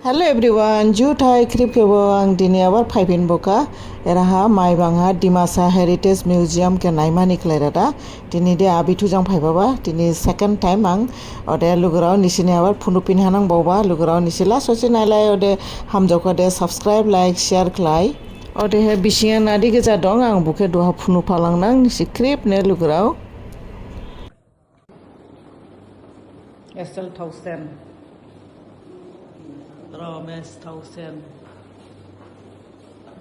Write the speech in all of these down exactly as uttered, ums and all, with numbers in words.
Hello everyone, juthai khrip khebo ang dini abar phaiphin bokha. Eraha Maibang ha Dimasa Heritage Museum khe naimani khlairada. Dini de abi thujang phaibaba, dini second time ang. Ode lugurao nisini abar phunuphin hanang baoba, lugurao nisi la sosi nailai, ode hamjaokha de subscribe, like, share khlai. Ode he bising ha nadi geja dong, ang bokhe duha phunu phalangnang nisi khrip ne lugurao. Estel Thaosen, Ramesh Thaosen,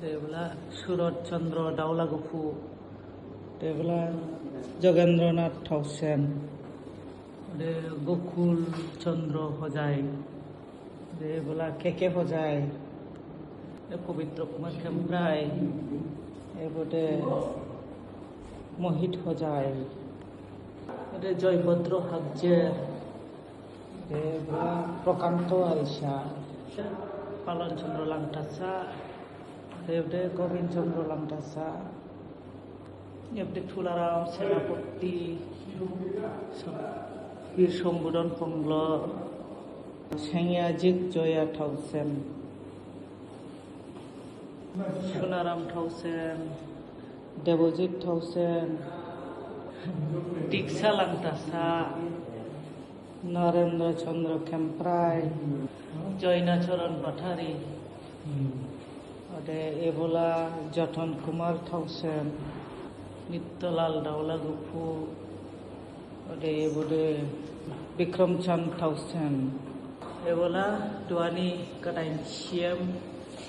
debla Surot Chandra Daulaguphu, debla Jogendra Nath Thaosen, de Gokul Chandra Hojai, debla K K Hojai, de Pabitra Kumar Kemprai, ebo de Mohit Hojai, de Joybhadra Hagjer, debla Prakanto Aisa, Palon Chandra Langthasa, ebo de Gobin Chandra Langthasa, ebo de Tularam Senapati, Bir Sambudhan Phonglo, Sengyajik Joya Thaosen, Sunaram Thaosen, Debojit Thaosen, Diksa Langthasa, Narendra Chandra Kemprai, Joyna Charan Bathari, ode ebola Joton Kumar Thaosen, Nityalal Daulaguphu, ode ebo de Bikram Chand Thaosen, ebola duhani gadain C M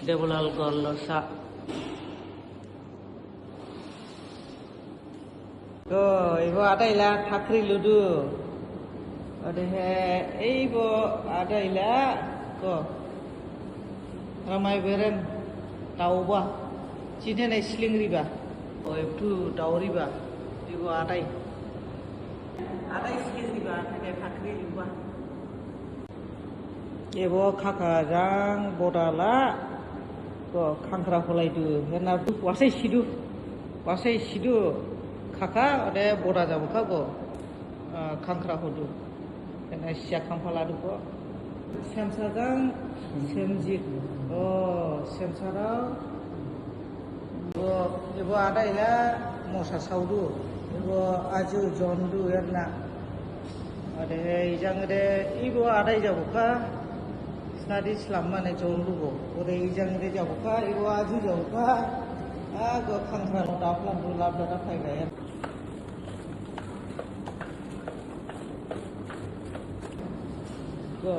Debolal Gorlosa. Ko, ebo adai la thakri ludu. Odehe, ebo adai la, ko, Ramai Beren, daoba, chitene sling riba, o, ebtu dao riba, ebo adai. Adai sling riba, thane thakri luba. Ebo khakha jang boda la, ko khangkhra holaidu, hena wasai sidu, wasai sidu, khakha, ode boda jabukha ko, ah, khangkhra hodu, hena sia khangpha ladu ko. Semsa jang semjik, o, semsa rao, Ebo, ebo adai la mosa saodu, ebo aju jondu erna. Odehe ijang de ebo adai jabukha, snadi slam mane jondu bo. Ode ijang de jabukha, ebo aju jabukha, a go khangkhra lo daplam du lap dada phaiba er. Go.